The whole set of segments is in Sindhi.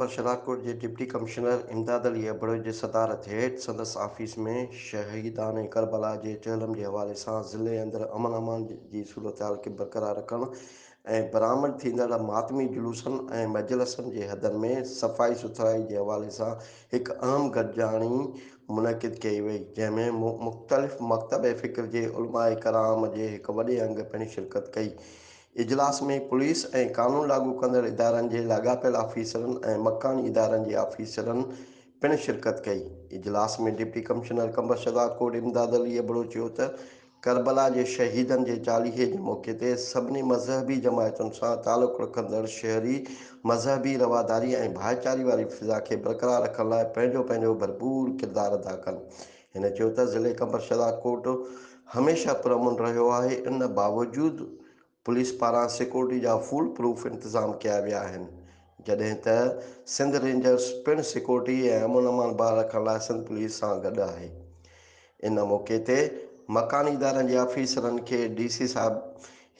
قمبر شهدادڪوٽ جي ڊپٽي ڪمشنر امداد علي ابڙو جي صدارت هيٺ سندس آفيس ۾ شهيدان ڪربلا جي چهلم جي حوالي سان ضلعي اندر امن امان جي صورتحال کي برقرار رکڻ ۽ برآمد ٿيندڙ ماتمي جلوسن ۽ مجلسن جي حدن ۾ صفائي سٿرائي جي حوالي سان هڪ اهم گڏجاڻي منعقد ڪئي وئي جنهن ۾ مختلف مڪتب فڪر جي علماء ڪرام جي هڪ وڏي انگ پڻ شرڪت ڪئي. اجلاس ۾ پوليس ۽ قانون لاڳو ڪندڙ ادارن جي لاڳاپيل آفيسرن ۽ مڪاني ادارن جي آفيسرن پڻ شرڪت ڪئي. اجلاس ۾ ڊپٽي ڪمشنر قمبر شهدادڪوٽ امداد علي ابڙو چيو ته ڪربلا جي شهيدن جي چاليهي جي موقعي تي سڀني مذهبي جماعتن سان تعلق رکندڙ شهري مذهبي رواداري ۽ ڀائيچاري واري فضا کي برقرار رکڻ لاء پنهنجو پنهنجو ڀرپور ڪردار ادا ڪن. هن چيو ته ضلعي قمبر شهدادڪوٽ هميشه پرامن رهيو آهي ان باوجود پوليس پاران سيڪيورٽي جا فول پروف انتظام ڪيا ويا آهن جڏهن ته سنڌ رينجرز پڻ سيڪيورٽي ۽ امن امان بحال رکڻ لاء سنڌ پوليس سان گڏ آهي ان موقعي تي مڪاني ادارن جي آفيسرن کي ڊي سي صاحب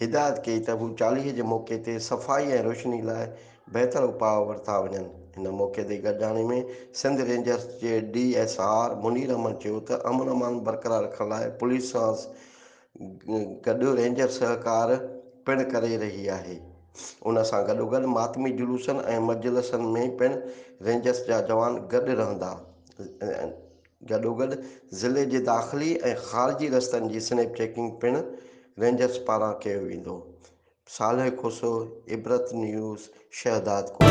هدايت ڪئي ته هو چاليهي جي موقعي تي صفائي ۽ روشني لاء بهتر اپاء ورتا وڃن. ان موقعي تي گڏجاڻي ۾ سنڌ رينجرز جي D S R Munir Ahmed چيو ته امن امان برقرار رکڻ لاء پوليس سان گڏ رينجرز سهڪار پڻ ڪري رهي آهي. ان سان گڏوگڏ ماتمي جلوسن ۽ مجلسن ۾ پڻ رينجرز جا جوان گڏ رهندا. گڏوگڏ ضلعي جي داخلي ۽ خارجي رستن جي سنيپ چيڪنگ پڻ رينجرز پاران ڪيو ويندو. صالح کوسو، عبرت نيوز، شهدادڪوٽ.